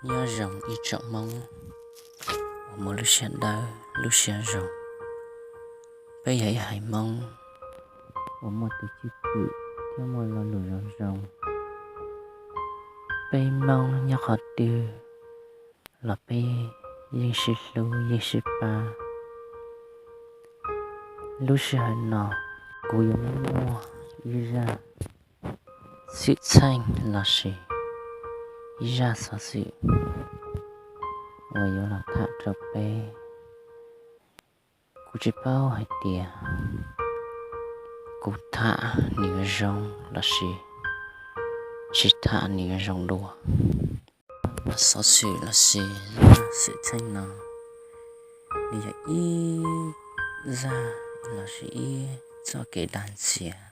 Nyob zoo ib tsoom Hmoob uas muaj lub siab dawb lub siab zoo. Peb yog ib haiv Hmoob uas muaj tus cwj pwm thiab muaj lo lus zoo zoo. Peb Hmoob nyob qhov twg los peb yeej sib hlub yeej sib pab. Lub sij hawm no kuv yuav muaj ib zaj xwm txheej lossis ib zaj xov xwm uas yuav los tham rau peb. Kuv tsis paub hais tias kuv tham nws yuav zoo lossis tsis tham nws yuav zoo dua. Xov xwm lossis xwm txheej no nws yog ib zaj lossis ib txoj kev dag ntxias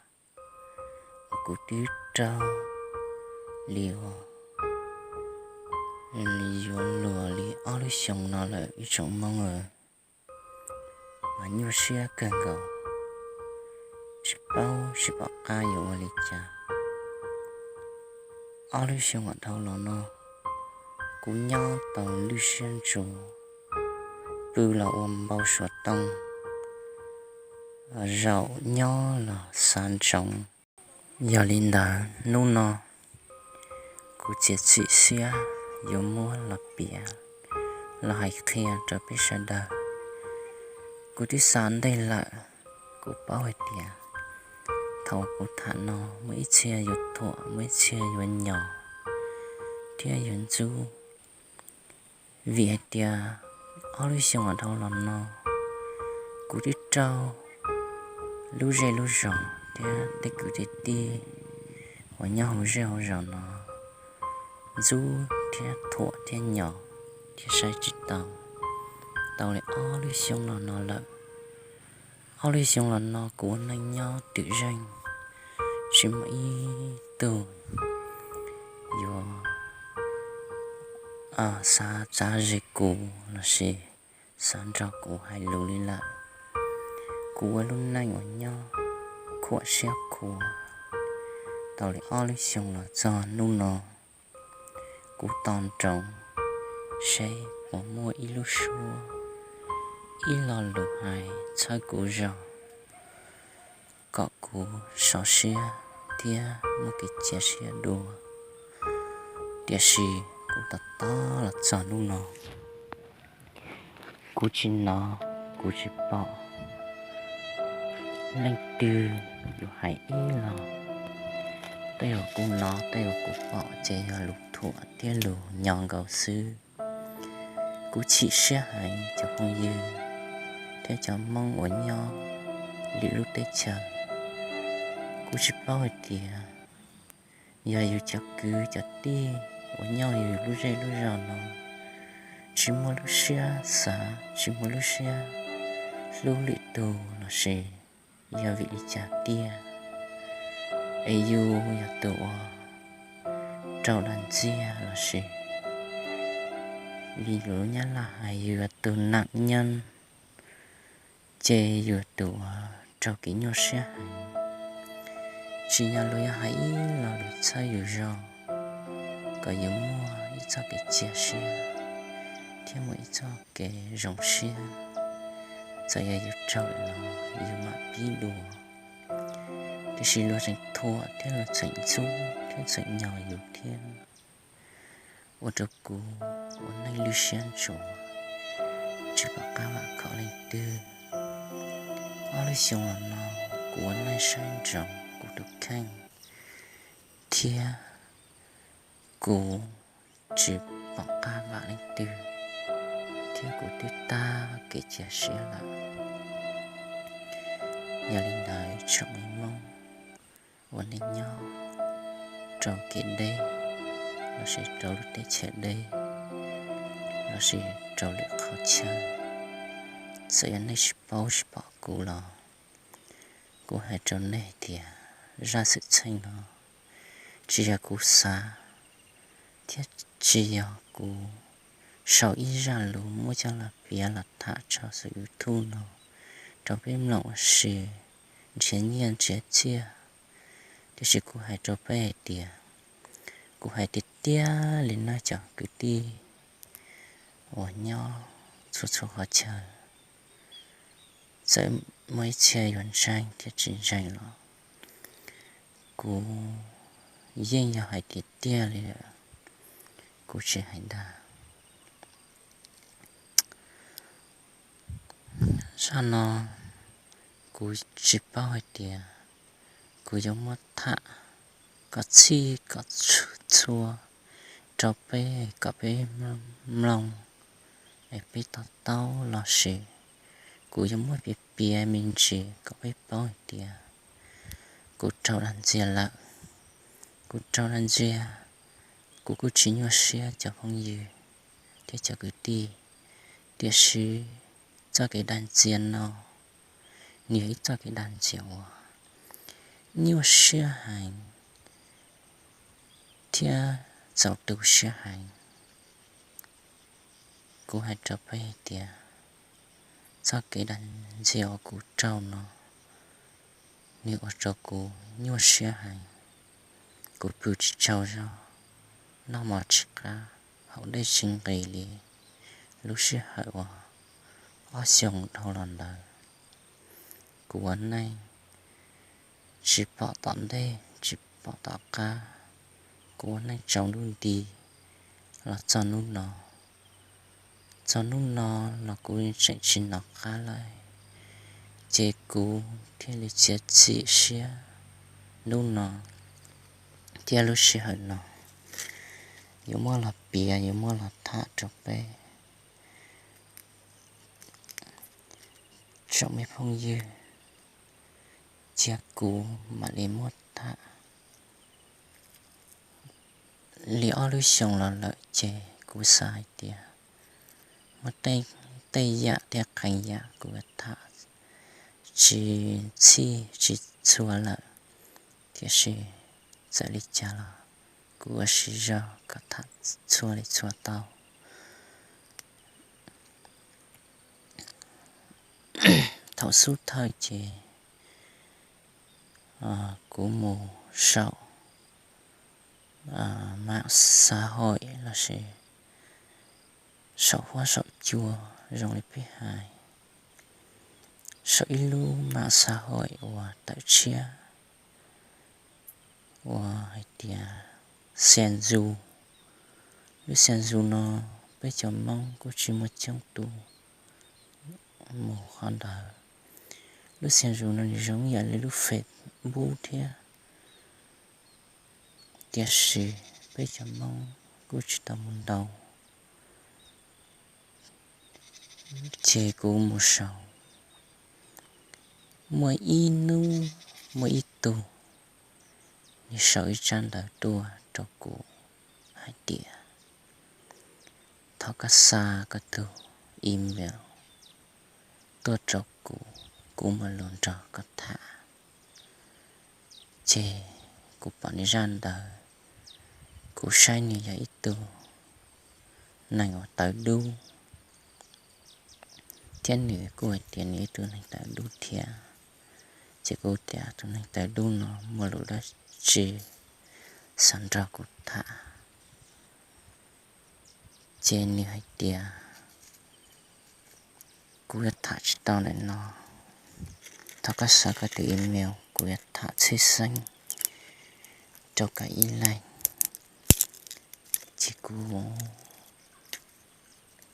uas kuv twb raug li uas yuav luag li ob lub xyoo no lawm ib tsoom Hmoob lawm. Mas nyuaj siab kawg nkaus, tsis paub tsis pom qab yuav ua li cas. Ob lub xyoo uas dhau los no, kuv nyob tau lub siab ntsuav, pw los ua npau suav tooj, zaum nyob los xav ntsoov. Yog li ntawd hnub no kuv txiav txim siab yuav muab los piav, los hais qhia rau peb sawv daws. Kuv twb xav ntej lawm, kuv paub hais tias thaum kuv tham no muaj ib txhia yuav thuam, muaj ib txhia yuav nyos thiab yuav ntxub. Vim hais tias ob lub xyoo uas dhau los no, kuv twb raug lub zej lub zos thiab tej kwv tej tij uas nyob hauv zej hauv zos no ntxub thiab thuam thiab nyos thiab saib tsis taus tau li ob lub xyoo los no lawm. Ob lub xyoo los no kuv ua neej nyob twm zeej, tsis muaj ib tug yuav xav txav ze kuv lossis xav nrog kuv hais lus li lawm. Kuv ua lub neej uas nyob khuam siab khuav tau li ob lub xyoo los txog hnub no. Kuv tos nroo seb puas muaj ib lub suab, ib lo lus hais txhawb kuv zog kom kuv sov siab thiab muaj kev cia siab dua. Tiam sis kuv tos tos los txog hnub no, kuv tsis hnov, kuv tsis pom leej twg yuav hais ib lo. Tej uas kuv hnov tej uas kuv pom ces yog lus thuam thiab lus nyos nkaus xwb. Kuv chim siab heev cov phooj ywg thiab cov Hmoob uas nyob lwm lub teb chaws. Kuv tsis paub hais tias yog yus cov kwv cov tij uas nyob yus lub zej lub zos no tsis muaj lub siab xav, tsis muaj lub siab hlub lwm tus lossis yog vim li cas tiag, es yus yog tus uas raug dag ntxias lossis li lus Nyab Laj hais yus yog tus nặng nhân, ces yus tus uas raug kev nyuaj siab heev. Tsim nyog luag yuav hais ib lo lus txhawb yus zog kom yus muaj ib txoj kev cia siab thiab muaj ib txoj kev zoo siab. Txawm yog yus raug lawm los yus mam pib dua, tiam sis luag tseem thuam thiab luag tseem ntxub thiab tseem nyos yus thiab, ua rau kuv ua neej lwj siab ntsuav, tsis pom qab vam khom leej twg. Ob lub xyoo los no kuv ua neej saib ntsoov kuv tus kheej thiab kuv tsis pom qab vam leej twg, thiab kuv twb tag kev cia siab lawm. Yog li ntawd tsoom me Hmoob uas nej nyob rau kev deb lossis rau lub teb chaws deb lossis rau lwm qhov chaw, txawm yog nej tsis paub tsis pom kuv los kuv hais rau nej tias zaj xwm txheej no tsis yog kuv xav thiab tsis yog kuv sau ib zaj lus muab coj los piav los tham tso saum YouTube no rau peb mloog ua si nrhiav nyiaj nrhiav txiaj. Tiam sis kuv hais rau peb hais tias Kuv hais tiag tiag li no cov kwv tij uas nyob txhua txhua qhov chaw, txawm muaj ib txhia yuav ntseeg thiab tsis ntseeg los kuv yeej yog hais tiag tiag li lawm, kuv tsis hais dag. Zaj no kuv tsis paub hais tias kuv yuav muab tham kom txhij kom txhua rau peb kom peb mloog es peb to taub los sis kuv yuav muab piav piav me ntsis kom peb paub hais tias kuv raug dag ntxias lawm. Kuv raug dag ntxias, kuv kuj tsis nyuaj siab cov phooj ywg thiab cov kwv tij, tiam sis txoj kev dag ntxias no nws yog ib txoj kev dag ntxias uas nyuaj siab heev thiab txaus tu siab heev. Kuv hais rau peb hais tias txoj kev dag ntxias uas kuv raug no nws ua rau kuv nyuaj siab heev. Kuv pw tsis tsaug zog, noj mov tsis qab, haus dej tsis nqis li. Lub sij hawm uas ob xyoos dhau los ntawd, kuv ua neej tsis pom tom ntej tsis pom tom qab, kuv ua neej tsaus ntuj nti los txog hnub no. Txog hnub no los kuv tseem tsis nov qab lawm, ces kuv thiaj li txiav txim siab hnub no thiab lub sij hawm no yuav muab los piav, yuav muab los tham rau peb tsoom me phooj ywg, cia kuv mam li muab tham li ob lub xyoos los lawm ces kuv xav hais tias muaj tej yam thiab qee yam kuv tham tsis txhij tsis txhua lawm, tiam sis txawm li cas los kuv ua siv zog kom tham txhua li txhua tau. Thaum xub thawj ces kuv mus saum mam xav hawm lossis saum huab saum cua zoo li peb hais, saum ib lub mam xav hawm uas tawm tshiab uas hais tias xia ntxu. Lub xia ntxu no peb cov Hmoob kuj tsis muaj coob tus mus qhov ntawd. Lub xia ntxu no nws zoo yam li lub Facebook thiab, tiam sis peb cov Hmoob kuj tsis tau mus ntau. Ces kuv mus saum, muaj ib hnub muaj ib tug nws sau ib tsab ntawv tuaj rau kuv hais tias thov koj xa koj tus email tuaj rau kuv, kuv mam los nrog koj tham. Ces kuv pom nws zaj ntawd, kuv saib nws yog ib tug neeg uas tawv dub, thiab nws kuj hais tias nws ib tug neeg tawv dub thiab. Ces kuv tias tus neeg tawv dub no muaj lus dab tsi xav nrog kuv tham. Ces nws hais tias kuv yuav tham tsis tau ntawm no, thov koj xa koj tus email, kuv yuav tham tshwj xeeb rau koj ib leeg. Ces kuv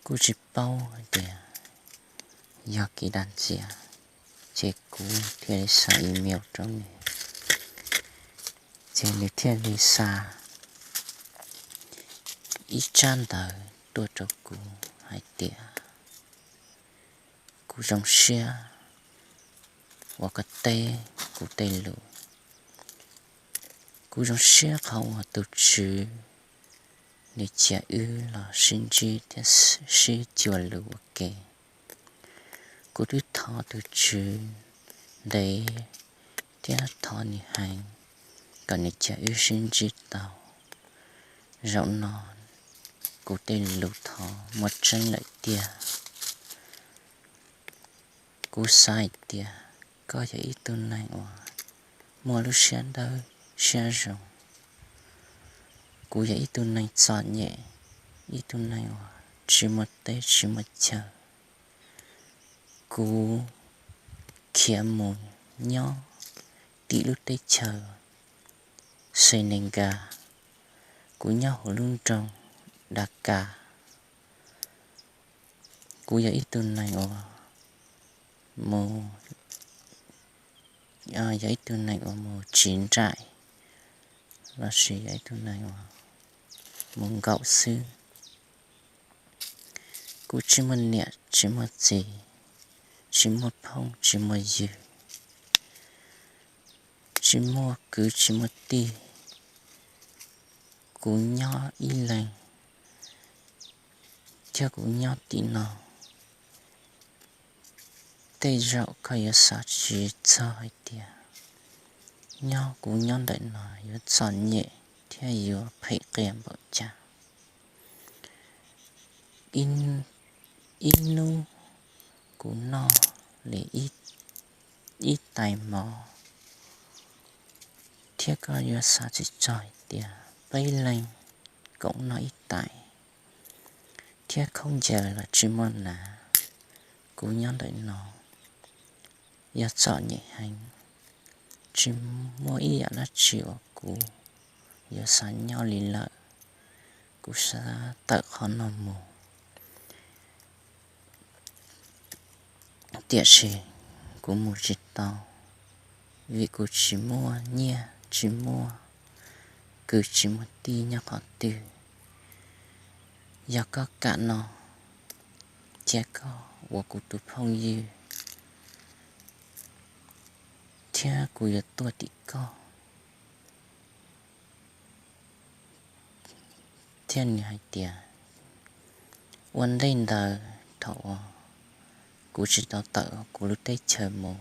kuj tsis paub hais tias yog kev dag ntxias, ces kuv thiaj li xa email rau nws. Ces nws thiaj li xa ib tsab ntawv tuaj rau kuv hais tias kuv zoo siab uas koj teb kuv tej lus. Kuv zoo siab qhov uas tus Tswv nws cia wb los sib ntsib thiab sib cuag lus ua ke. Kuv twb thov tus Tswv ntev thiab thov nws heev kom nws cia wb sib ntsib tau. Zaum no kuv tej lus thov muaj tseeb lawm tiag. Kuv xav hais tias koj yog ib tug neeg uas muaj lub siab dawb siab zoo. Kuv yog ib tug neeg txom nyem, ib tug neeg uas tsis muaj teb tsis muaj chaw. Kuv khiav mus nyob tim lub teb chaws Senegal, kuv nyob hauv lub nroog Dakar. Kuv yog ib tug neeg uas mus, yog ib tug neeg uas mus tsiv nraim, lossis yog ib tug neeg uas mus nkaum xwb. Kuv tsis muaj niam tsis muaj txiv, tsis muaj phooj tsis muaj ywg, tsis muaj kwv tsis muaj tij. Kuv nyob ib leeg, thiab kuv nyob tim no. Tej zaum koj yuav xav tsis txog hais tias nyob kuv nyob ntawm no yuav txom nyem thiab yuav phem qias npaum cas. Ib hnub kuv noj li ib tais mov, thiab koj yuav xav tsis txog hais tias peb leeg koom noj ib tais, thiab khaub ncaws los tsis muaj hnav. Kuv nyob ntawm no yog txom nyem heev, tsis muaj ib yam dab tsi uas kuv yuav xav nyob li lawm. Kuv xav tawm qhov no mus, tiam sis kuv mus tsis tau, vim kuv tsis muaj nyiaj tsis muaj kwv tsis muaj tij nyob qhov twg. Yog koj kam no, cia koj ua kuv tus phooj ywg, thiab kuv yuav tuaj tim koj. Thiab nws hais tias, ua ntej ntawd thaum uas kuv tsis tau tawm kuv lub teb chaws mus,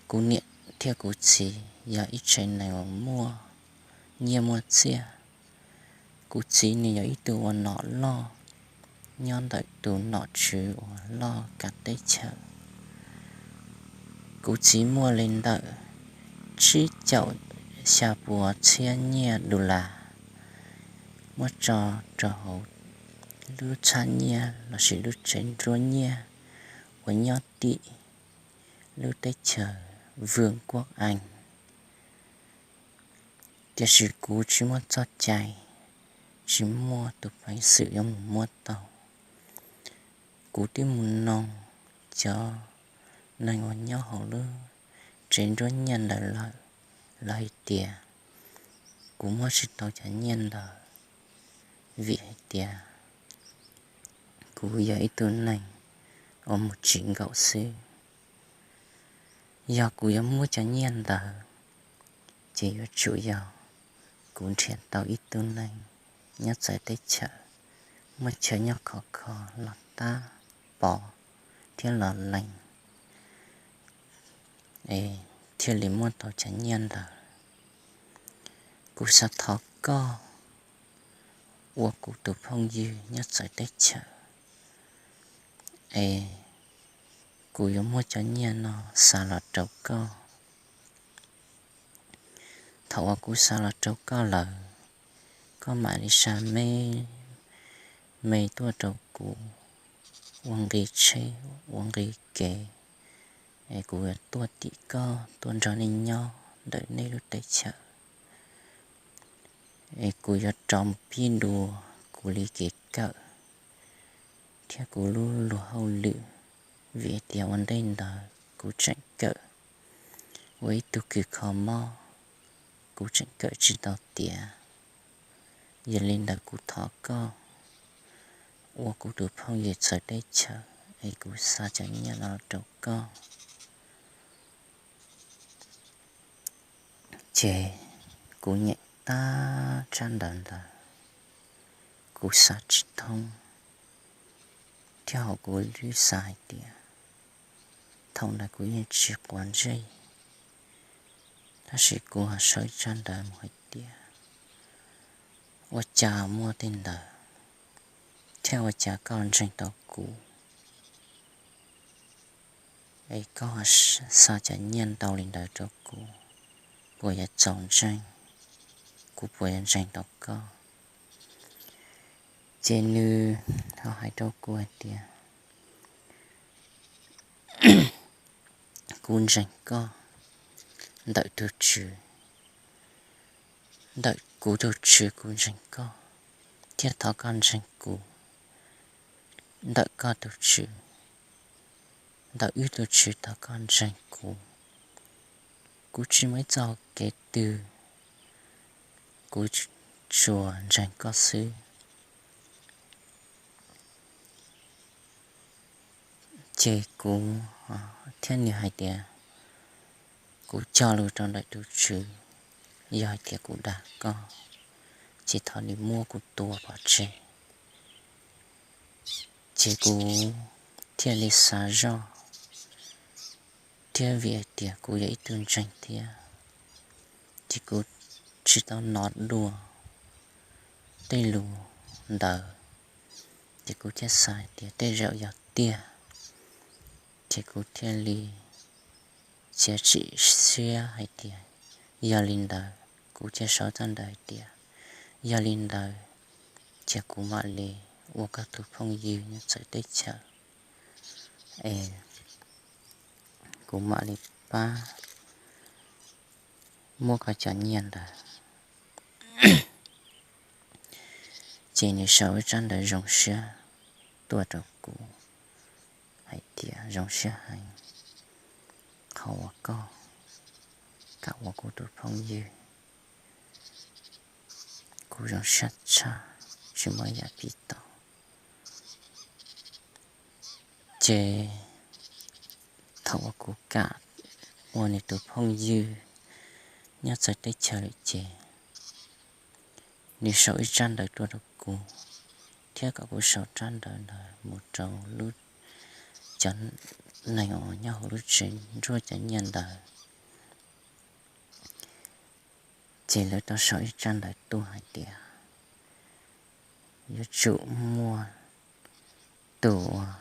kuv niam thiab kuv txiv yog ib tsev neeg uas muaj nyiaj muaj txiaj. Kuv txiv nws yog ib tug ua nom loj nyob ntawm tus nom tswv uas loj kav teb chaws. Kuv txiv muaj li ntawm tsib caum xya puas txhiab nyiaj dollar muab tso rau hauv lub txhab nyiaj lossis lub tsev nruab nyiaj uas nyob tim lub teb chaws Vwm Kuab Ees. Tiam sis kuv tsis muaj txoj cai, tsis muaj tus peev xwm yuav mus muab tau. Kuv twb mus noog cov neeg uas nyob hauv lub tsev nruab nyiaj ntawd lawm, lawv hais tias kuv muab tsis tau cov nyiaj ntawd, vim hais tias kuv yog ib tug neeg uas mus tsis nkaum xwb. Yog kuv yuav muab cov nyiaj ntawd, ces yuav tsum yog kuv nrhiav tau ib tug neeg nyob txawv teb chaws, muaj chaw nyob khov kho los tab pov thiab los lees, es thiaj li muab tau cov nyiaj ntawd. Kuv xav thov koj ua kuv tus phooj ywg nyob txawv teb chaws, es kuv yuav muab cov nyiaj no xa los rau koj. Thaum uas kuv xa los rau koj lawm, koj mam li xa me me tuaj rau kuv ua nqi tsheb ua nqi kev, es kuv yuav tuaj tim koj tuaj nrog nej nyob ntawm nej lub teb chaws, es kuv yuav rov mus pib dua kuv li kev kawm thiab kuv lub luag hauj lwm, vim tias ua ntej ntawd kuv tseem kawm ua ib tug kws kho mob, kuv tseem kawm tsis tau tiav. Yog li ntawd kuv thov koj ua kuv tus phooj ywg txawv teb chaws, es kuv xa cov nyiaj no rau koj. Ces kuv nyeem tab tsab ntawv ntawd, kuv xav tsis thoob, thiab hauv kuv lub xav hais tias thaum ntawd kuv yeej tsis quav ntsej, tab sis kuv ho sau tsab ntawv mus hais tias ua cas muaj tej ntawd, thiab ua cas koj ntseeg tau kuv, es koj xa cov nyiaj ntau li ntawd rau kuv, puas yuav txaus ntseeg? kuv puas ntseeg tau koj? Ces nws ho hais rau kuv hais tias, kuv ntseeg koj ntawm tus Tswv, ntawm kuv tus Tswv kuv ntseeg koj, thiab thov koj ntseeg kuv ntawm koj tus Tswv, ntawm wb tus Tswv thov koj ntseeg kuv. Kuv tsis muaj ib txoj kev twg, kuv tsuas ntseeg koj xwb. Ces kuv thiab nws hais tias, kuv cog lus rau ntawm tus Tswv, yog hais tias kuv dag koj, ces thov nws muab kuv tua pov tseg. Ces kuv thiaj li xav zoj, thiab vim hais tias kuv yog ib tug ntseeg thiab, ces kuv tsis tau hnov dua tej lus ntawd, ces kuv thiaj xav hais tias tej zaum yog tiag, ces kuv thiaj li txiav txim siab hais tias yog li ntawd, kuv thiaj sau txoj ntawv hais tias yog li ntawd, ces kuv mam li ua koj tus phooj ywg nyob txawv teb chaws es kuv mam li pab muab koj cov nyiaj ntawd. Ces nws sau ib tsab ntawv zoo siab tuaj rau kuv hais tias zoo siab heev, qhov uas koj kam ua kuv tus phooj ywg, kuv zoo siab tshaj, tsis muaj yam piv tau. Ces thaum uas kuv kam ua nws tus phooj ywg nyob txawv teb chaws lawm ces nws sau ib tsab ntawv tuaj rau kuv, thiab kom kuv sau tsab ntawv ntawd mus rau lub, cov neeg uas nyob hauv lub tsev ntsuab cov nyiaj ntawd. Ces lawv tau sau ib tsab ntawv tuaj hais tias yuav tsum muaj tus uas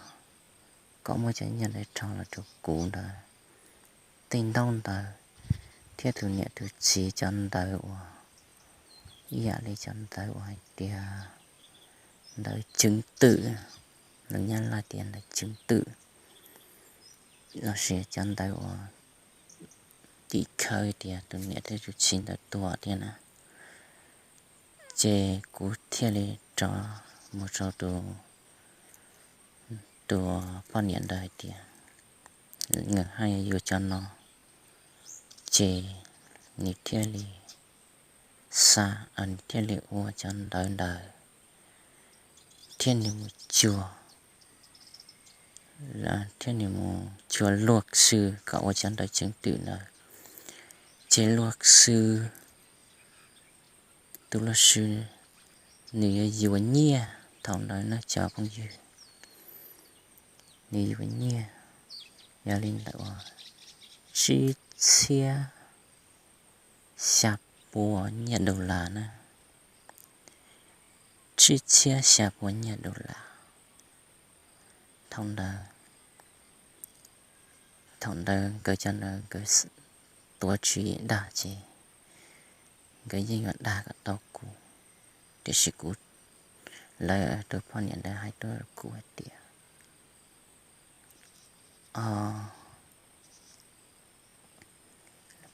kom muab cov nyiaj ntawd rho los rau kuv ntawd tej ntaub ntawv, thiab tus niam tus txiv cov ntawv uas ib yam li cov ntawv uas hais tias ntawv ceev twm, lus Nyab Laj tias ntawv ceev twm, lossis cov ntawv uas tim khawv tias tus niam thiab tus txiv ntawd tuag thiab na. Ces kuv thiaj li rov mus rau tus, tus poj niam ntawd hais tias nws haj yam yuav cov no. Ces nws thiaj li xa, nws thiaj li ua cov ntawv ntawd, thiab nws mus cuag, thiab nws mus cuag luật sư kom ua cov ntawv ceev twm ntawd. Ces luật sư, tus luật sư, nws yuav yuav nyiaj thaum ntawd na cov phooj ywg, nws yuav nyiaj, yog li ntawd uas tsib txhiab xya pua nyiaj dollar na, tsib txhiab xya pua nyiaj dollar. Thaum ntawd, thaum ntawd nkawd cov ntawd nkawd tuav tswv yim dag ces nkawd yeej yuav dag kom tau kuv, tiam sis kuv, lawv tus poj niam ntawd hais rau kuv hais tias, o,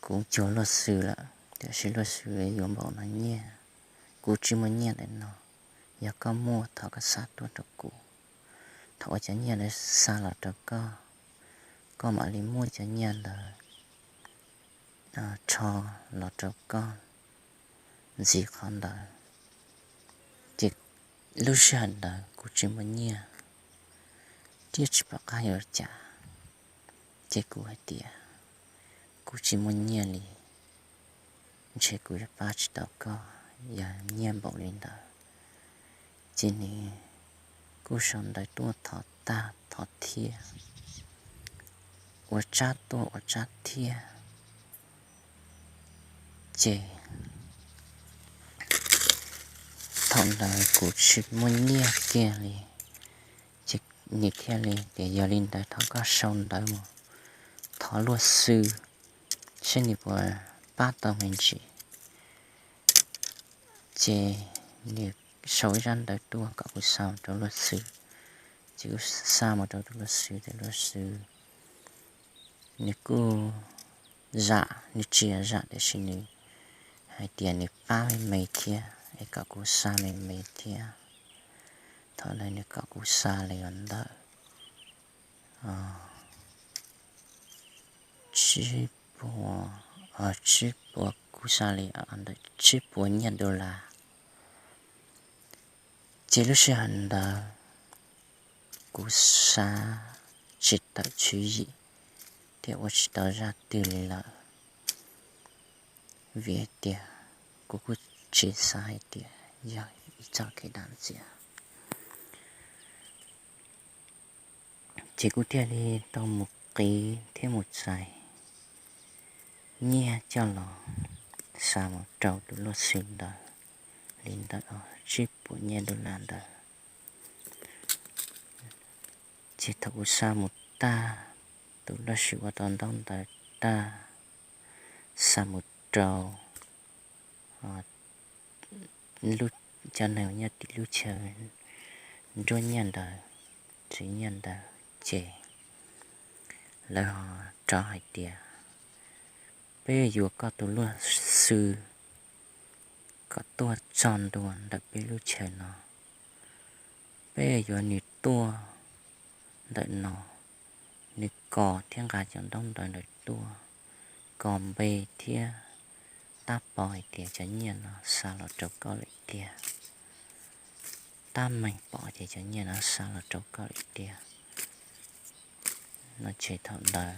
kuv cuag luật sư lawm, tiam sis luật sư yuav npaum no nyiaj, kuv tsis muaj nyiaj ntawm no. Yog koj muaj thov koj xa tuaj rau kuv. Thaum uas cov nyiaj ntawd xa los rau koj, koj mam li muab cov nyiaj ntawd rho los rau koj ntxiv qhov ntawd. Ces lub sij hawm ntawd kuv tsis muaj nyiaj thiab tsis pom qab yuav ua cas, ces kuv hais tias kuv tsis muaj nyiaj li, ntshe kuv yuav pab tsis tau koj yog nyiaj npaum li ntawd. Ces nws kuj sau ntawv tuaj thov tag thov thiab, ua tsab tuaj ua tsab thiab. Ces thaum ntawd kuv tsis muaj nyiaj kiag li, ces nws thiaj li tias yog li ntawd thov koj sau ntawv mus thov luật sư seb nws puas pab tau me ntsis. Ces nws sau ib zaj ntawv tuaj kom kuv xa mus rau luag xwb. Ces kuv xa mus rau tus luag xwb, tus luag xwb nws kuj zam, nws tsis zam tiam sis nws hais tias nws pab me me thiab es kom kuv xa me me thiab. Thaum ntawd nws kom kuv xa li ntawm tsib puas, tsib puas, kuv xa li ntawm tsib puas nyiaj dollar. Ces lub sij hawm ntawd kuv xav tsis tawm tswv yim thiab ua tsis tau zaj twg li lawm, vim tias kuv kuj tsis xav hais tias yog ib txoj kev daj ntxias. Ces kuv thiaj li tau mus qiv thiab mus txais nyiaj coj los xa mus rau tus luag xwb ntawd, li ntawm tsib puas nyiaj dollar ntawd. Ces thaum kuv xa mus tag, tus luag xwb ua tau ntaub ntawv tag, xa mus rau cov neeg nyob tim lub chaw nruab nyiaj ntawd, tsev nyiaj ntawd, ces lawv ho rov hais tias, peb yuav koj tus luag xwb kom tuaj txog ntua ntawm peb lub chaw no. Peb yuav nws tuaj ntawm no, nws kos thiab nqa cov ntaub ntawv ntawd tuaj, kos npe thiab tab pov hais tias cov nyiaj no xa los rau koj lawm tiag, tab meeg pom ces cov nyiaj no xa los rau koj lawm tiag no. Ces thaum ntawd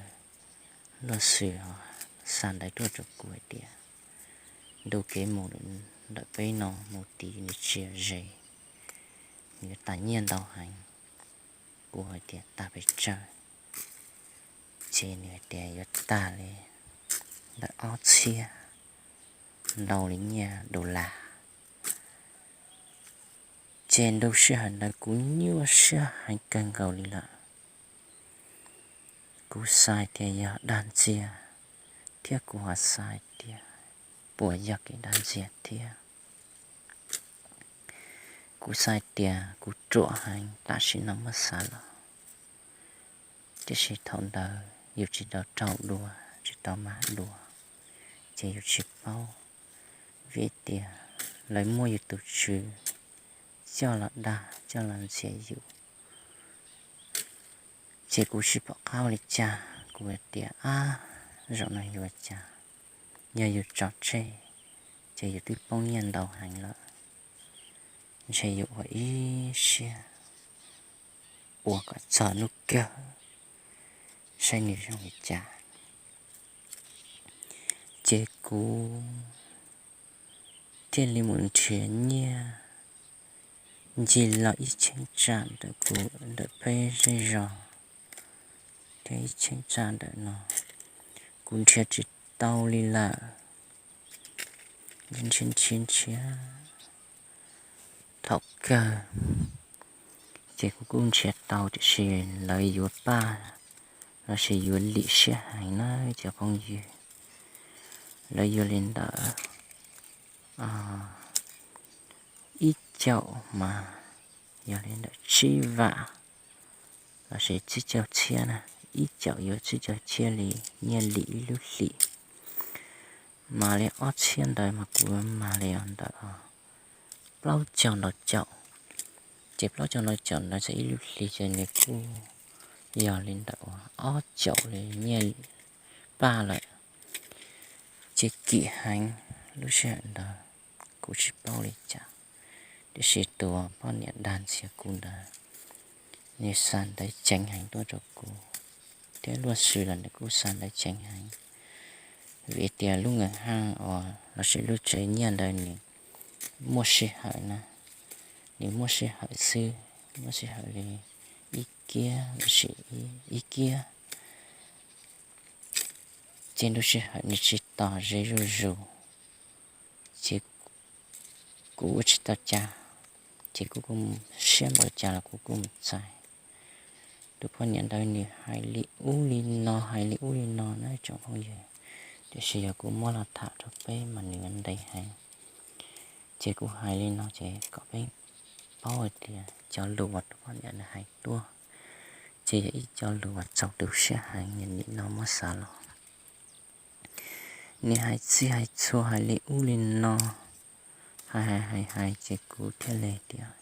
luag xwb ho xa ntawv tuaj rau kuv hais tias, ntu kev mus ntawm peb no mus tid nws tsis ze, nws yuav tas nyiaj ntau heev. Kuv hais tias tas pes tsawg? Ces nws hais tias yuav tas li ntawm ob txhiab ntau li nyiaj dollar. Ces ntu sij hawm ntawd kuv nyuaj siab heev kawg nkaus li lawm. Kuv xav tias yog dag ntxias, thiab kuv ho xav tias puas yog kev dag ntxias thiab. Kuv xav tias kuv ruam heev, tam sim no muab xav los, tiam sis thaum ntawd yus tsis tau raug dua, tsis tau mag dua, ces yus tsis paub. Vim tias lawv muab yus tus tswv coj los dag coj los ntxias yus, ces kuv tsis pom qab ua li cas, kuv tias ab, zaum no yuav ua cas, yog yus tso tseg ces yus twb poob nyiaj ntau heev lawm, ntshe yus ua ib siab ua kom txog hnub kawg saib nws zoo li cas. Ces kuv thiaj li mus nrhiav nyiaj ncig los ib cheeb tsam ntawm kuv, ntawm peb zej zos thiab ib cheeb tsam ntawm no, kuv nrhiav tsis tau li lawm. Nrhiav nrhiav nrhiav thaum kawg ces kuv kuj nrhiav tau tiam sis lawv yuav paj lossis yuav lim siab heev na cov phooj ywg. Lawv yuav li ntawm ib caum mas yog li ntawm tsib vam lossis tsib caug txhiab na, ib caum yuav tsib caug txhiab li nyiaj lim ib lub hlis. Mas li ob txhiab ntawd mas kuv mag li ntawm plaub caug ntau caum, ces plaub caug ntau caum ntawd txog ib lub hlis ces nws kuj yog li ntawm ob caum li nyiaj paj lawm. Ces kim heev, lub sij hawm ntawd kuv tsis paub li cas, tiam sis tus poj niam dag ntxias kuv ntawd nws xa ntawv ceev heev tuaj rau kuv, thiab luag xwb los nws kuj xa ntawv ceev heev. Vim tias lub nkees haj uas lossis lub tsev nyiaj ntawd nws muaj sij hawm na, nws muaj sij hawm xwb, muaj sij hawm li ib kiab lossis ib kiab. Ces ntu sij hawm nws tsis tos ze zuj zus, ces kuv ua tsis tau cas, ces kuv kuj siab npaum cas los kuv kuj mus txais. Tus poj niam ntawd nws hais li ub li no hais li ub li no na tsoom phooj ywg, tiam sis yog kuv muab los tham rau peb mas nws ntev heev. Ces kuv hais li no ces kom peb paub hais tias cov lus uas tus poj niam nws hais tuaj ces yog ib co lus uas txaus tu siab heev, yog nim no muab xav los nws hais txij hais txhua hais li ub li no, hais hais hais hais ces kuv thiaj li tias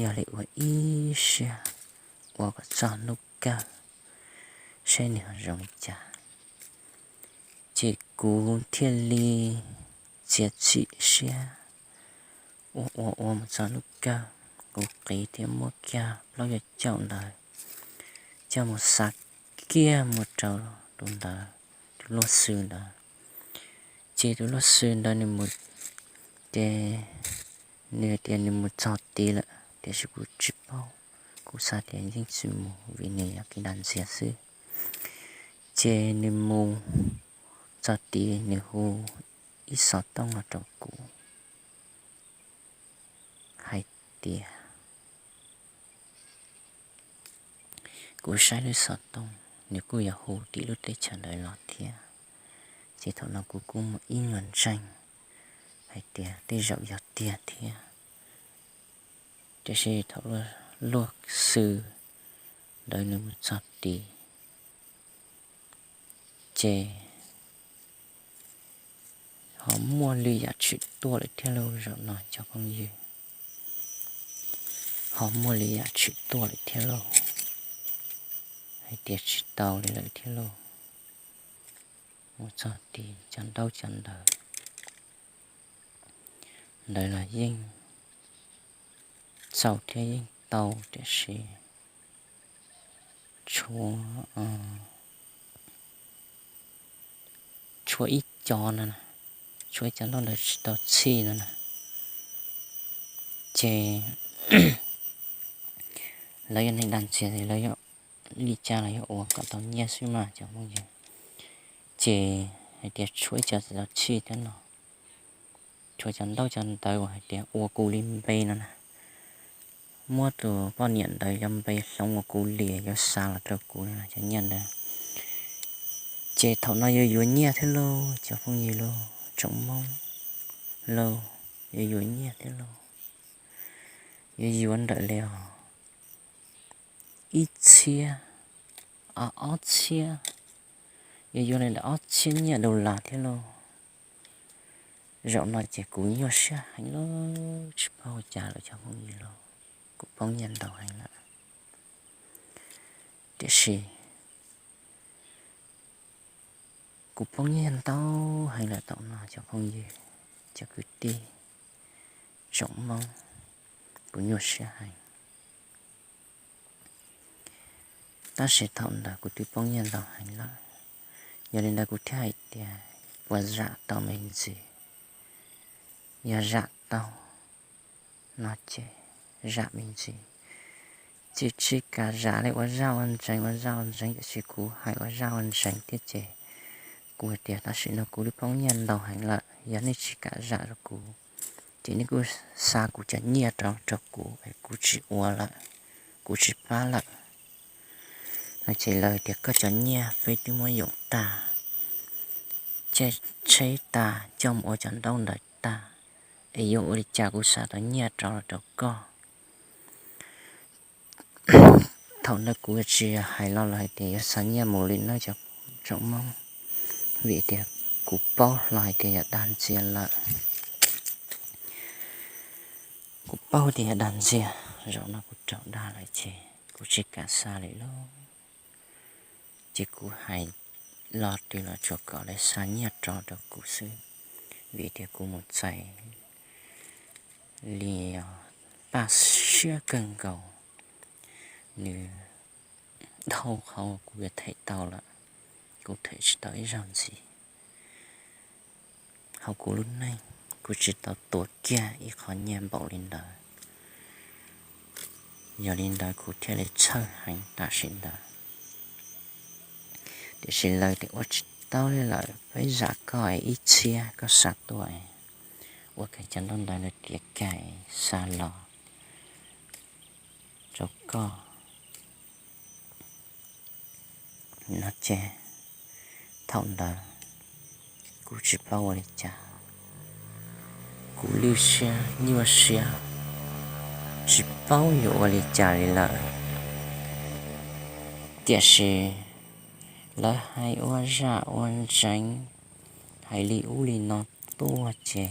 yog li ua ib siab ua kom txog hnub kawg seb nws ho zoo li cas. Ces kuv thiaj li txiav txim siab ua ua ua mus txog hnub kawg, kuv qiv thiab muab kiag plaub caug caum ntawd coj mus xa kiag mus rau tus ntawd, tus luag xw ntawd. Ces tus luag xw ntawd nws mus, ces nws tias nws mus txog tid lawm tiam sis kuv tsis paub, kuv xav tias yeej tsis mus vim nws yog kev dag ntxias xwb. Ces nws mus txog tid nws hu ib xov tooj los rau kuv hais tias, kuv saib lub xov tooj nws kuj yog hu tim lub teb chaws ntawd los thiab. Ces thaum no kuv kuj muaj ib nyuag ntseeg hais tias tej zaum yog tiag thiab. Tiam sis thaum luag xw ntawd nws mus txog tid ces ho muaj lwm yam tshwm tuaj lawm thiab lauj zaum no cov phooj ywg. Ho muaj lwm yam tshwm tuaj lawm thiab lauj, hais tias tsis tau li lawm thiab lauj. Mus txog tid cov ntaub cov ntawv ntawd los yeej txaus thiab yeej tau tiam sis tshuav, tshuav ib co no na, tshuav ib co ntaub ntawv tsis tau txhij no na. Ces lawv yog neeg dag ntxias es lawv yog li cas los yog ua kom tau nyiaj xwb mas cov phooj ywg. Ces hais tias tshuav ib co tsis tau txhij thiab no, tshuav cov ntaub cov ntawv uas hais tias ua kuv li npe no na, muab tus poj niam ntawd cov npe hloov ua kuv li yuav xa los rau kuv no cov nyiaj ntawd. Ces thaum no yuav yuav nyiaj thiab lauj cov phooj ywg lauj, tsoom Hmoob lauj, yuav yuav nyiaj thiab lauj. Yuav yuav ntawm li os ib txhiab, ob txhiab, yuav yuav li ntawm ob txhiab nyiaj dollar thiab lauj. Zaum no ces kuv nyuaj siab heev lauj, tsis paub ua cas lawm cov phooj ywg lauj, kuv poob nyiaj ntau heev lawm. Tiam sis kuv poob nyiaj ntau heev lawm thaum no cov phooj ywg, cov kwv tij, tsoom Hmoob, kuv nyuaj siab heev. Tab sis thaum ntawd kuv twb poob nyiaj ntau heev lawm, yog li ntawd kuv thiaj hais tias puas zam tau me ntsis. Yog zam tau no ces zam me ntsis, tsis tsis kam zam li ua zaj ua ntsees ua zaj ua ntsees tiam sis kuv hais ua zaj ua ntsees thiab ces kuv hais tias tam sim no kuv twb poob nyiaj ntau heev lawm, yog nej tsis kam zam rau kuv ces nej kuj xa kuv cov nyiaj rau rau kuv es kuv tsis ua lawm, kuv tsis pab lawm. No ces lawv tias koj cov nyiaj peb twb muab yoom tag, caij tsheb tag, coj mus ua cov ntaub ntawv tag, es yuav ua li cas kuv xa tau nyiaj rov los rau koj. Thaum ntawd kuv tsis hais lo lus hais tias yuav xa nyiaj mus li nawb cov tsoom Hmoob, vim tias kuv paub hlo hais tias yog dag ntxias lawm. Kuv paub tias yog dag ntxias, zaum no kuv raug dag lawm ces kuv tsis kam xa li lauj. Ces kuv hais lo twg los tsuas kom lawv xa nyiaj rov rau kuv xwb, vim tias kuv mus txais li os paj siab kawg nkaus, nws dhau qhov kuv yuav them tau lawm, kuv them tsis tau ib zaug ntxiv. Hauv kuv lub neej kuv tsis tau tuav kiag ib qho nyiaj npaum li ntawd. Yog li ntawd kuv thiaj li txhawj heev tam sim ntawd. Tiam sis lawv tias ua tsis tau li lawm, peb zam koj ib txhiab koj xa tuaj, ua kom cov ntaub ntawv ntawd tiav kais xa los rau koj no ces thaum ntawd kuv tsis paub ua li cas, Kuv lwj siab nyuaj siab, tsis paub yuav ua li cas li lawm. Tiam sis lawv hais ua zaj ua ntseev, hais li ub li no tuaj ces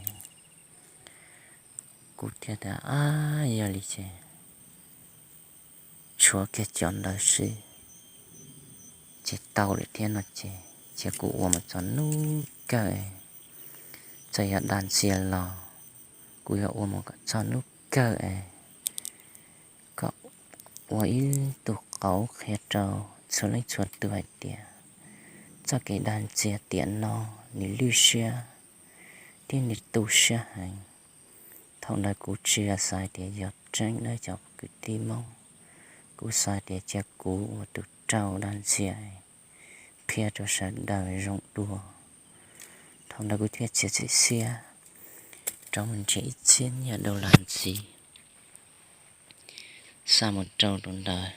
kuv thiaj tias, ab, yog li ces tshuav kiag cov ntawd xwb ces tau lawm thiab no ces cia kuv ua mus txog hnub kawg. Txawm yog dag ntxias los kuv yuav ua mus kom txog hnub kawg es kom ua ib tug qauv qhia rau txhua leej txhua tus hais tias txoj kev dag ntxias tiam no nws lwj siab thiab nws tu siab heev. Thaum ntawd kuv tsis xav tias yog tseeb nawb cov kwv tij Hmoob, kuv xav tias cia kuv ua tus rau dag ntxias qhia rau sawv daws zoo dua. Thaum ntawd kuv thiaj txiav txim siab rov mus nrhiav ib txhiab nyiaj dollar ntxiv xa mus rau tus ntawd,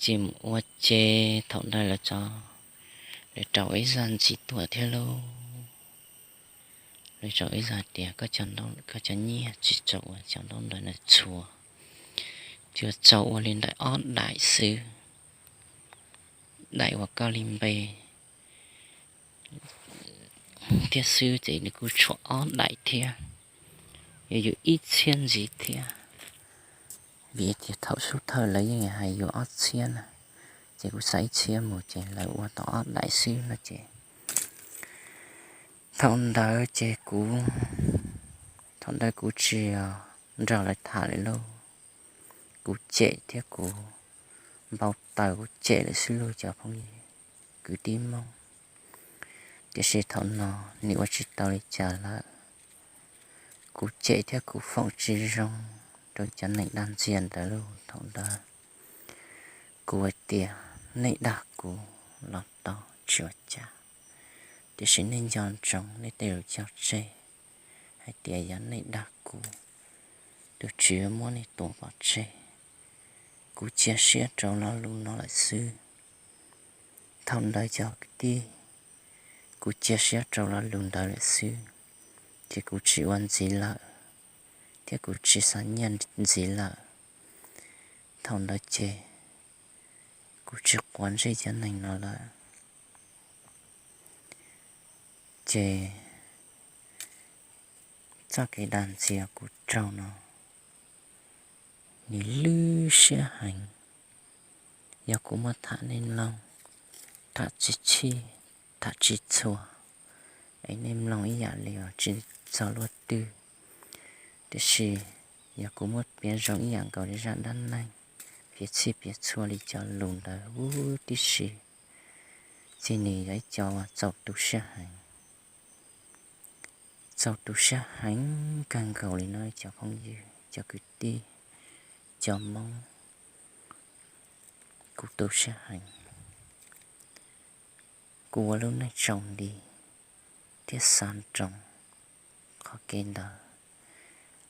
ces mus ua ces thaum ntawd lawv tso, lawv rau ib zaj ntxiv tuaj thiab lauj. Lawv rau ib zaj tias koj cov nyiaj tsis txaus ua cov ntaub ntawv no txhua, tsuas txaus ua li ntawm ob daim xwb, daim uas koj li npe thiab xwb ces nws kuj tshuav ob daim thiab, yuav yus ib txhiab ntxiv thiab. Vim tias thaum xub thawj lawv yeej hais yus ob txhiab na, ces kuv xa ib txhiab mus ces lawv ua tau ob daim xwb no ces thaum ntawd ces kuv, thaum ntawd kuv tsis nrog lawv tham lawm lauj. Kuv cem thiab kuv npau taws, kuv cem lawm xwb lauj cov phooj ywg kwv tij Hmoob. Tiam sis thaum no nws ua tsis tau li cas lawm. Kuv cem thiab kuv foom tsis zoo rau cov neeg dag ntxias ntawd lauj. Thaum ntawd kuv hais tias nej dag kuv los tau tsis ua cas, tiam sis nej nco ntsoov nej tej lus cog tseg hais tias yog nej dag kuv, tus Tswv muab nej tua pov tseg. Kuv cia siab rau lo lus no lawm xwb. Thaum ntawd cov kwv tij, kuv cia siab rau lo lus ntawd lawm xwb, ces kuv tsis ua ntxiv lawm, thiab kuv tsis xa nyiaj ntxiv lawm. Thaum ntawd ces kuv tsis quav ntsej cov neeg no lawm. Ces txoj kev dag ntxias kuv raug no, nws lwj siab heev. Yog kuv muab tham nej mloog, tham tsis txhij, tham tsis txhua, es nej mloog ib yam li tsis txog luaj twg. Tiam sis yog kuv muab piav zoo ib yam nkaus li zaj dab neeg, piav txhij piav txhua li cov lus ntawd huv tib si, ces nws yog ib co uas txaus tu siab heev. Txaus tu siab heev kawg nkaus li no cov phooj ywg, cov kwv tij, cov Hmoob, kuv tu siab heev. Kuv ua lub neej tsaus nti thiab xav nroo qhov kev ntawd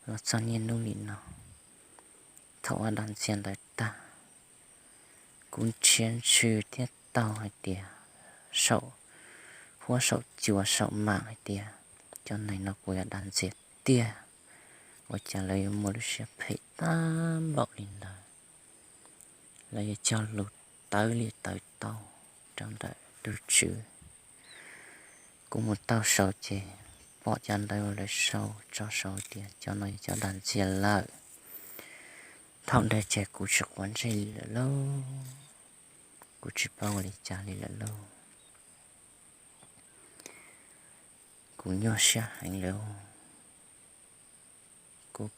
los txog niaj hnub nim no. Thaum ua dag ntxias ntawd tag, kuv nrhiav ntsws thiab taug hais tias saum huab saum cua saum mam hais tias cov neeg no puas yog dag ntxias tiag, ua cas lawv yuav muaj lub siab phem tag npaum li ntawd. Lawv yuav cog lus tawv li tawv tau rau ntawm tus Tswv. Kuv mus taug saud ces pom cov ntawv uas lawv sau tso saud tias cov no yog cov dag ntxias lawm. Thaum ntawd ces kuv tsis quav ntsej li lawm lauj, kuv tsis paub ua li cas li lawm lauj. Kuv nyuaj siab heev lawm. Kuv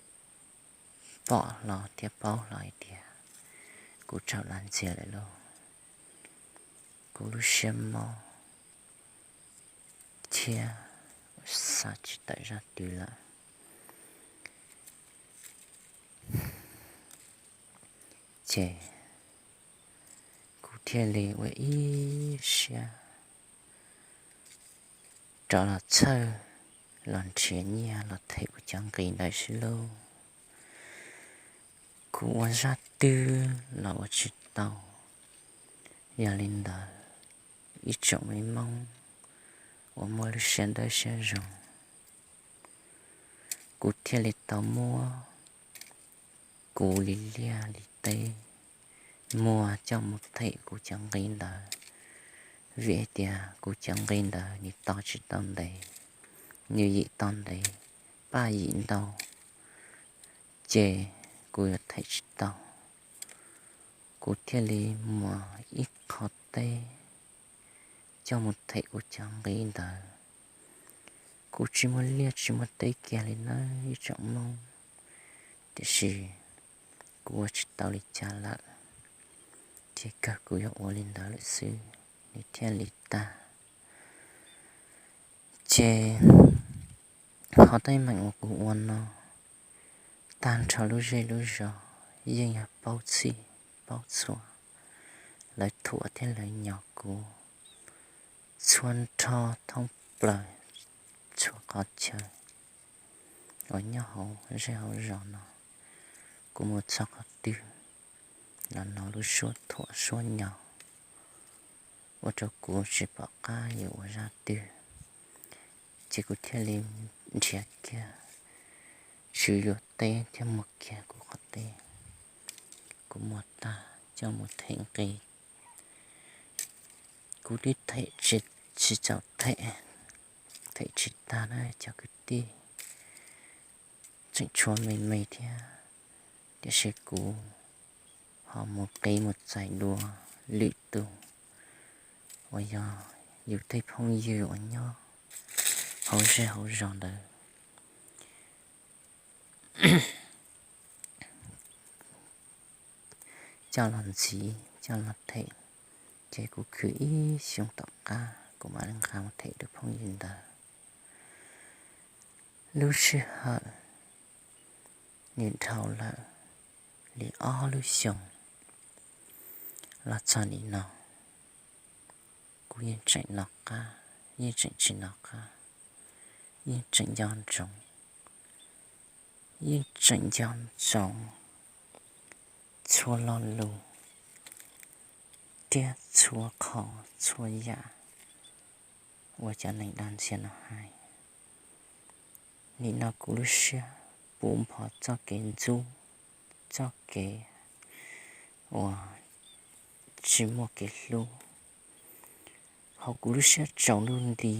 pom hlo thiab paub hlo hais tias kuv raug dag ntxias lawm lauj. Kuv lub siab mob thiab xav tsis tawm zaj twg lawm. Ces kuv thiaj li ua ib siab rov los txhawj los nrhiav nyiaj los them kuv cov nqi ntawd xwb lauj. Kuv ua zaj twg los ua tsis tau. Yog li ntawd, ib tsoom me Hmoob uas muaj lub siab dawb siab zoo, kuv thiaj li tau muab kuv li liaj li teb muag coj mus them kuv cov nqi ntawd, vim hais tias kuv cov nqi ntawd nws to tsis tau ntev, nws yim tau ntev, paj yim ntau, ces kuv yuav them tsis tau. Kuv thiaj li muab ib qho teb coj mus them kuv cov nqi ntawd. Kuv tsis muaj liaj tsis muaj teb kiag li nawb ib tsoom Hmoob, tiam sis kuv ua tsis tau li cas lawm, ces kawg kuv yuav ua li ntawd lawm xwb, nws thiaj li tag. Ces qhov teeb meem uas kuv ua no, tag nrho lub zej lub zos yeej yog paub txhij paub txhua, lawv thuam thiab lawv nyo kuv txhua nrho thoob plaws txhua qhov chaw uas nyob hauv zej hauv zos no. Kuv mus txog qhov twg los hnov lub suab thuam suab nyo, ua rau kuv tsis pom qab yuav ua zaj twg, ces kuv thiaj li nrhiav kiag, swv yuav teb thiab muag kiag kuv qhov teb. Kuv muag tag coj mus them nqi, kuv twb them tsis txaus them, them tsis tag na cov kwv tij, tseem tshuav me me thiab, tiam sis kuv ho mus qiv mus txais dua lwm tus uas yog yus tej phooj ywg uas nyob hauv zej hauv zos ntawd coj los ntxiv coj los them, ces kuv khwv ib xyoos tom qab kuv mam li nqa mus them rau phooj ywg ntawd. Lub sij hawm nws dhau lawm li ob lub xyoos los txog nim no, kuv yeej tseem nov qab, yeej tseem tsis nov qab, yeej tseem nco ntsoov, yeej tseem nco ntsoov txhua lo lus thiab txhua qhov txhua yam uas cov neeg dag ntxias no hais. Nim no kuv lub siab puv npo txoj kev ntxub, txoj kev uas tsis muaj kev hlub, hauv kuv lub siab tsaus ntuj nti.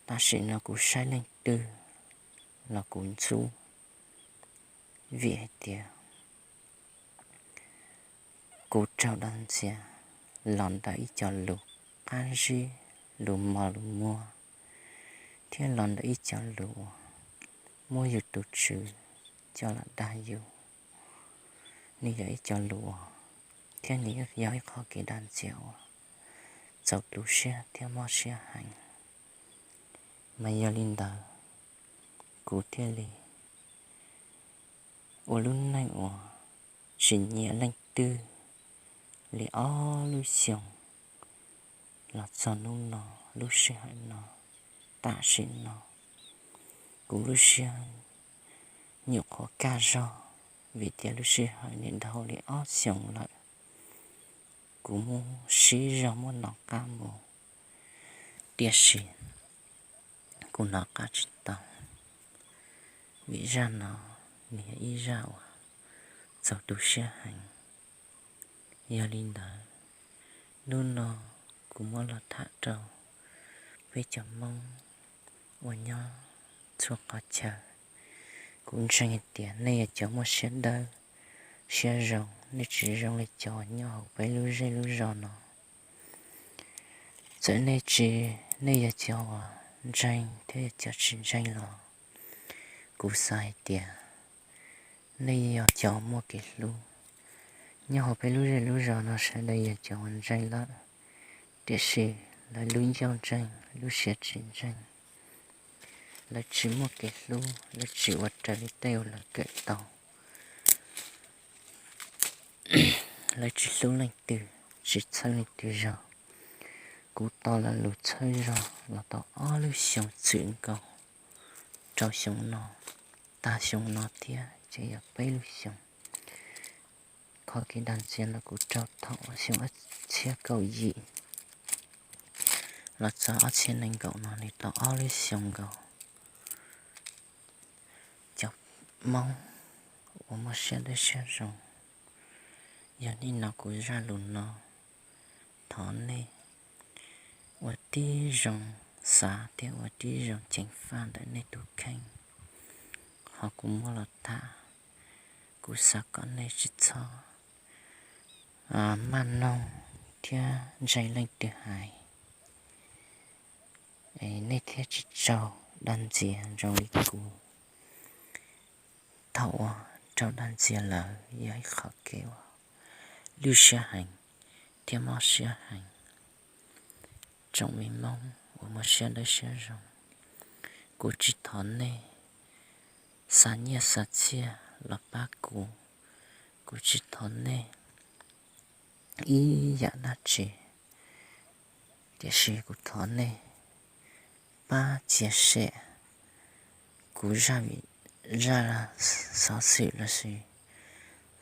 Tam sim no kuv saib leej twg los kuv ntxub, vim hais tias kuv raug dag ntxias los ntawm ib co lus qab zib, lus mos lus muag, thiab los ntawm ib co lus uas muab yus tus tswv coj los dag yus. Nws yog ib co lus uas, thiab nws yog ib qho kev dag ntxias uas txaus tu siab thiab mob siab heev. Mas yog li ntawd, kuv thiaj li ua lub neej uas tsis nyiam leej twg li ob lub xyoos los txog hnub no, lub sij hawm no, tam sim no, kuv lub siab nyuam qhuav kaj zog, vim tias lub sij hawm nws dhau li ob xyoos lawm, kuv muab siv zog muab nov qab mus, tiam sis kuv nov qab tsis tau, vim zaj no nws yog ib zaj uas txaus tu siab heev. Yog li ntawd, hnub no kuv muab los tham rau peb cov Hmoob uas nyob txhua qhov chaw. Kuv ntseeg hais tias nej yog cov muaj siab dawb siab zoo, nej tsis zoo li cov nyob hauv peb lub zej lub zos no. Txawm nej tsis, nej yog cov uas ntseeg thiab yog cov tsis ntseeg los kuv xav hais tias nej yog cov muaj kev hlub. Nyob hauv peb lub zej lub zos no sawv daws yog cov uas ntseeg lawm, tiam sis lawv lub ncauj ntseeg lub siab tsis ntseeg. Lawv tsis muaj kev hlub, lawv tsis ua raws li tej uas lawv kawm tau. Lawv tsis hlub leej twg, tsis txhawb leej twg zog. Kuv tau lo lus txhawb zog los tau ob lub xyoos txwm nkaus rau xyoo no, tag xyoo no thiab ces yog peb lub xyoos. Qhov kev dag ntxias no kuv raug thaum xyoo ob txhiab kaum yim los txog ob txhiab nees nkaum no li tau ob lub xyoos nkaus. Hmoob uas muaj siab dawb siab zoo, yog nej hnov kuv zaj lus no, thov nej ua tib zoo xav thiab ua tib zoo ceev faj ntawm nej tus kheej. Qhov kuv muab los tham, kuv xav kom nej tsis txhob maj noog thiab ntseeg leej twg hais, nej thiaj tsis raug dag ntxias zoo li kuv. Thaum uas raug dag ntxias lawm yog ib qhov kev uas lwj siab heev thiab mob siab heev. Tsoom me Hmoob uas muaj siab dawb siab zoo, kuv tsis thov nej xa nyiaj xa txiaj los pab kuv, kuv tsis thov nej ib yam dab tsi, tiam sis kuv thov nej pab txiav sem kuv zaj, zaj xov xwm lossis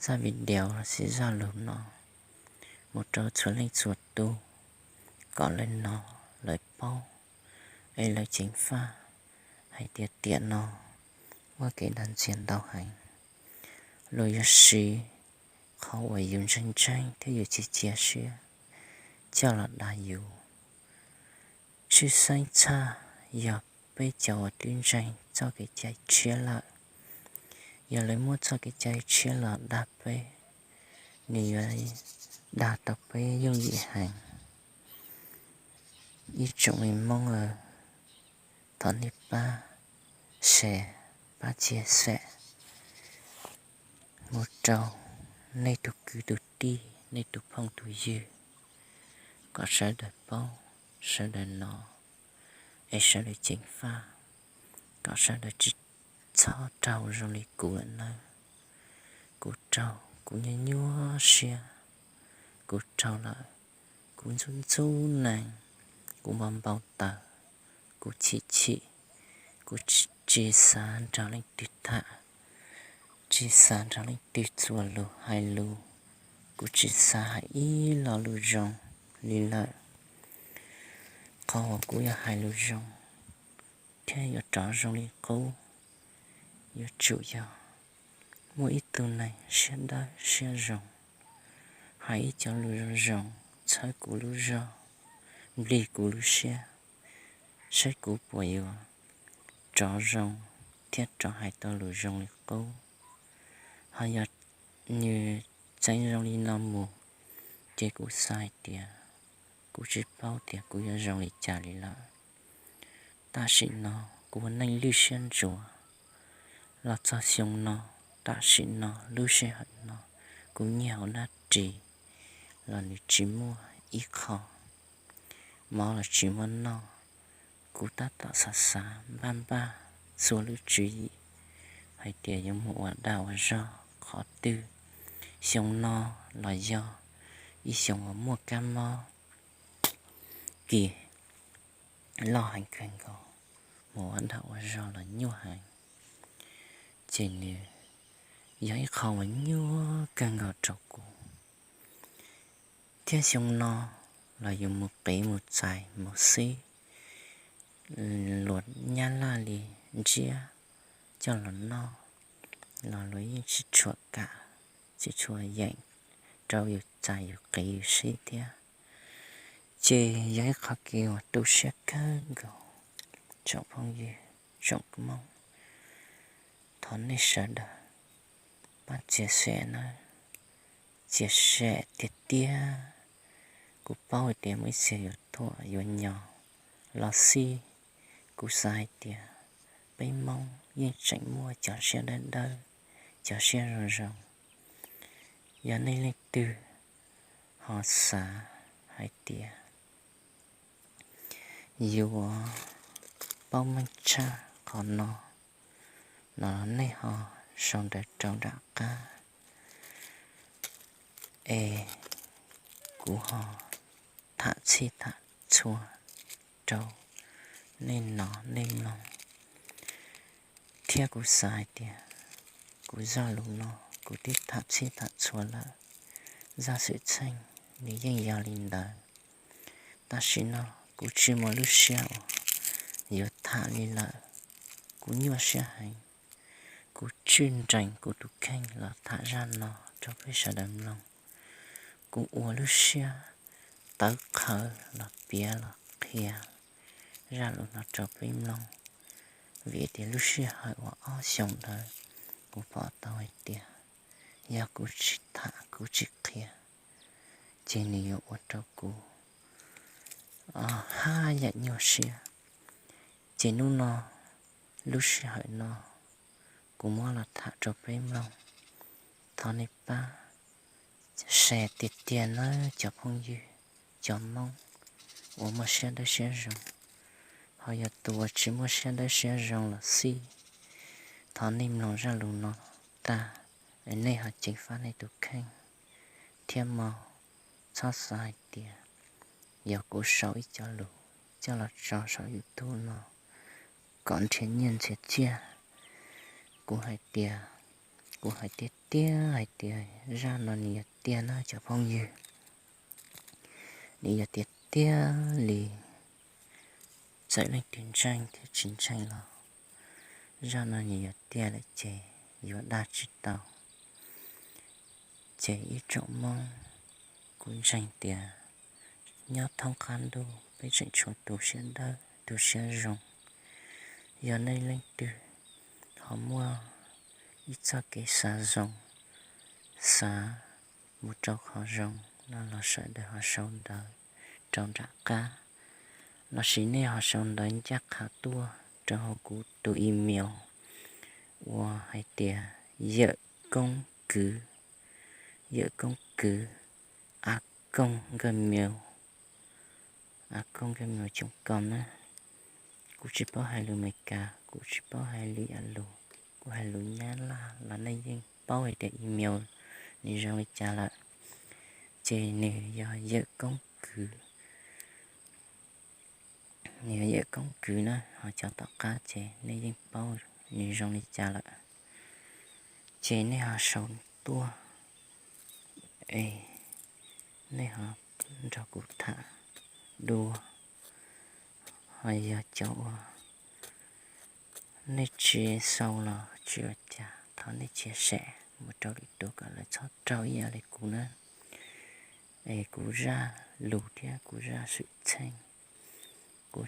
zaj video lossis zaj lus no mus rau txhua leej txhua tus, kom lawv hnov lawv paub es lawv ceev faj hais tias tiam no muaj kev dag ntxias ntau heev. Luag yuav siv qhov uas yus ntseeg ntseeg thiab yus tsis cia siab coj los dag yus. Tshwj xeeb tshaj yog peb cov uas twb ntseeg txoj kev cai tshiab lawm. Yog lawv muab txoj kev cai tshiab los dag peb, nws yuav dag tau peb yooj yim heev. Ib tsoom me Hmoob aw, thov nej pab share, pab txiav sem mus rau nej tus kwv tus tij, nej tus phooj tus ywg, kom sawv daws paub, sawv daws hnov, es sawv daws ceev faj, kom sawv daws tsis txhob raug zoo li kuv lawm nawb. Kuv raug, kuv nyuaj nyuaj siab, kuv raug lawm, kuv ntxub ntxub nees, kuv npau npau taws, kuv chim chim, kuv tsis xav nrog leej twg tham, tsis xav nrog leej twg txuas lus hais lus, kuv tsis xav hais ib lo lus zoo li lawm. Qhov uas kuv yuav hais lus zoo thiab yuav rov zoo li qub, yuav tsum yog muaj ib tug neeg siab dawb siab zoo hais ib co lus zoo zoo txhawb kuv lub zog, nplig kuv lub siab, saib kuv puas yuav rov zoo thiab rov hais tau lus zoo li qub. Ho yog nws txeev zoo li no mus, ces kuv xav hais tias kuv tsis paub tias kuv yuav zoo li cas li lawm. Tam sim no kuv ua neej lwj siab ntsuav, los txog xyoo no, tam sim no lub sij hawm no, kuv nyiag hauv dab ris los nws tsis muaj ib qho, mov los tsis muaj noj. Kuv tab tom xav xav npaj npaj txhua lub tswv yim hais tias yuav mus ua dag ua zog qhov twg. Xyoo no los yog ib xyoo uas muaj kab mob kis loj heev kawg nkaus, mus ua dag ua zog los nyuaj heev, ces nws yog ib qho uas nyuaj kawg nkaus rau kuv. Thiab xyoo no los yus mus qiv mus txais mus xib luas nyab laj li ntsiab coj los noj los luag yeej tsis tshua kam, tsis tshua yeem rau yus txais yus qiv yus sib thiab. Ces yog ib qho kev uas tu siab kawg nkaus. Tsoom phooj ywg, tsoom Hmoob, thov nej sawv daws pab txiav sem nawb, txiav sem tiag tiag. Kuv paub hais tias muaj ib txhia yuav thuam yuav nyo los xij, kuv xav hais tias peb Hmoob yeej tseem muaj cov siab dawb dawb, cov siab zoo zoo. Yog nej leej twg ho xav hais tias yuav paub meej tshaj qhov no, no nej ho sau ntawv rau nram qab, es kuv ho tham txhij tham txhua rau nej hnov nej mloog. Thiab kuv xav hais tias kuv zaj lus no kuv twb tham txhij tham txhua lawm, zaj xwm txheej nws yeej yog li ntawd. Tam sim no kuv tsis muaj lub siab uas yuav tham li lawm, kuv nyuaj siab heev. kuv tswj nrees kuv tus kheej los tham zaj no rau peb sawv daws mloog. Kuv ua lub siab tawv qhawv los piav los qhia zaj lus no rau peb mloog, vim tias lub sij hawm uas ob xyoos ntawd kuv pom tau hais tias yog kuv tsis tham kuv tsis qhia ces nws yuav ua rau kuv haj yam nyuaj siab. Ces hnub no, lub sij hawm no, kuv muab los tham rau peb mloog. Thov nej pab share tiag tiag nawb cov phooj ywg, cov Hmoob uas muaj siab dawb siab zoo. Ho yog tus uas tsis muaj siab dawb siab zoo los xij, thov nej mloog zaj lus no tag, nej ho ceev faj nej tus kheej thiab mog. Txhob xav hais tias yog kuv sau ib co lus coj los tso saum YouTube no kom nrhiav nyiaj nrhiav txiaj. Kuv hais tias, kuv hais tiag tiag hais tias zaj no nws yog tiag nawb cov phooj ywg. Nws yog tiag tiag li, txawm leej twg ntseeg thiab tsis ntseeg los zaj no nws yog tiag lawm ces yuav dag tsis tau. Ces ib tsoom Hmoob, kuv ntseeg tias nyob thoob qab ntuj peb tseem tshuav tus siab dawb tus siab zoo. Yog nej leej twg ho muaj ib txoj kev xav zoo, xav mus rau qhov zoo no los sawv daws ho sau ntawv rau nram qab, lossis nej ho sau ntawv ncaj qha tuaj rau hauv kuv tus email uas hais tias yawm koob kwv, yawm koob kwv a kooj gmail, a kooj gmail com na. Kuv tsis paub hais lus Amelikas, kuv tsis paub hais lus Yam Lus, kuv hais lus Nyab Laj los nej yeej paub hais tias email nws zoo li cas lawm. Ces nws yog yawm koob kwv, nws yog yawm koob kwv na, ho cov tom qab ces nej yeej paub nws zoo li cas lawm. Ces nej ho sau tuaj, es nej ho nrog kuv tham dua. Ho yog cov uas nej tsis sau los tsis ua cas, thov nej chia sẻ mus rau lwm tus kom lawv txhob raug ib yam li kuv na. Es kuv zaj lus thiab kuv zaj xwm txheej, kuv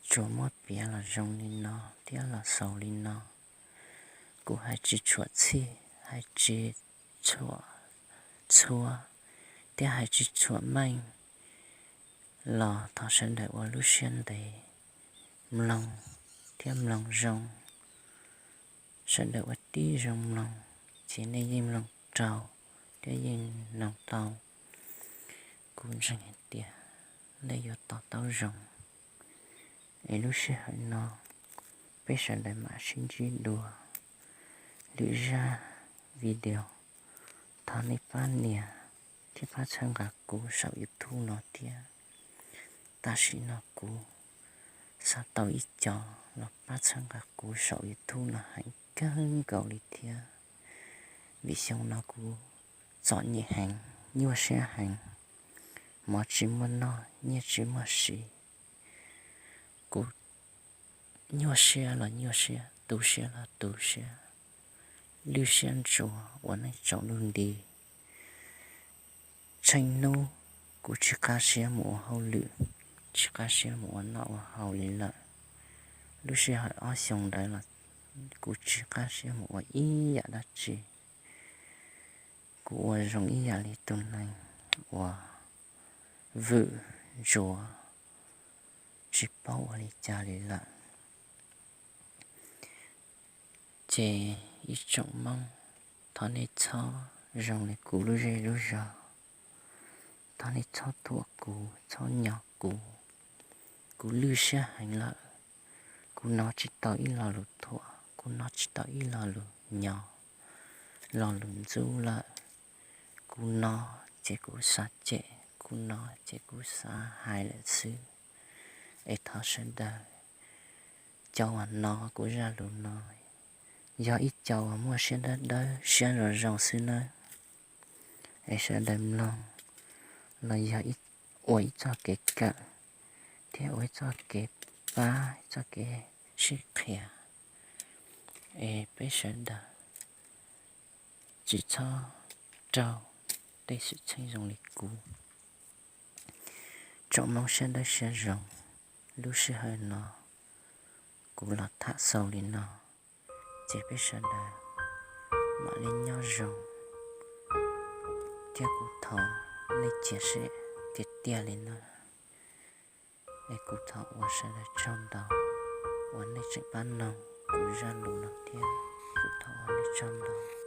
tsuas muab piav los zoo li no thiab los xaus li no. Kuv hais tsis tshua txhij, hais tsis tshua txhua, thiab hais tsis tshua meej los thov sawv daws ua lub siab ntev mloog thiab mloog zoo. Sawv daws ua tib zoo mloog, ces nej yeej mloog raug thiab yeej mloog tau. Kuv ntseeg hais tias nej yuav to taub zoo. Es lub sij hawm no peb sawv daws mam sib ntsib dua lwm zaj video. Thov nej pab nias thiab pab txhawb nqa kuv saum YouTube no thiab. Tam sim no kuv xa tau ib co los pab txhawb nqa kuv saum YouTube no heev kawg nkaus li thiab. Vim xyoo no kuv txom nyem heev, nyuaj siab heev, mov tsis muaj noj, nyiaj tsis muaj siv. Kuv nyuaj siab los nyuaj siab, tu siab los tu siab, lwj siab ntsuav ua neej tsaus ntuj nti. Tsheej hnub kuv tsis qab siab mus ua hauj lwm, tsis qab siab mus ua noj ua haus li lawm. Lub sij hawm ob xyoos ntawd los kuv tsis qab siab mus ua ib yam dab tsi. Kuv ua zoo ib yam li tus neeg uas vwm ntsuav, tsis paub ua li cas li lawm. Ces ib tsoom Hmoob, thov nej txhob zoo li kuv lub zej lub zog. Thov nej txhob thuam kuv, txhob nyo kuv. Kuv lwj siab heev lawm. Kuv hnov tsis tau ib lo lus thuam, kuv hnov tsis tau ib lo lus nyo, lo lus ntxub lawm. Kuv hnov ces kuv xav cem, kuv hnov ces kuv xav hais lawm xwb. Es thov sawv daws, cov uas hnov kuv zaj lus no, yog ib co uas muaj siab dawb dawb siab zoo zoo xwb nawb. Es sawv daws mloog los yog ua ib txoj kev kawm thiab ua ib txoj kev pab, ib txoj kev sib qhia. es peb sawv daws tsis txhob raug tej xwm txheej zoo li kuv. Tsoom Hmoob siab dawb siab zoo, lub sij hawm no kuv los tham xaus li no, ces peb sawv daws mam li nyob zoo, thiab kuv thov nej cia siab tiag tiag li no, es kuv thov ua sawv daws tsaug ntau uas nej tseem pab noog kuv zaj lus no thiab, kuv thov ua nej tsaug ntau.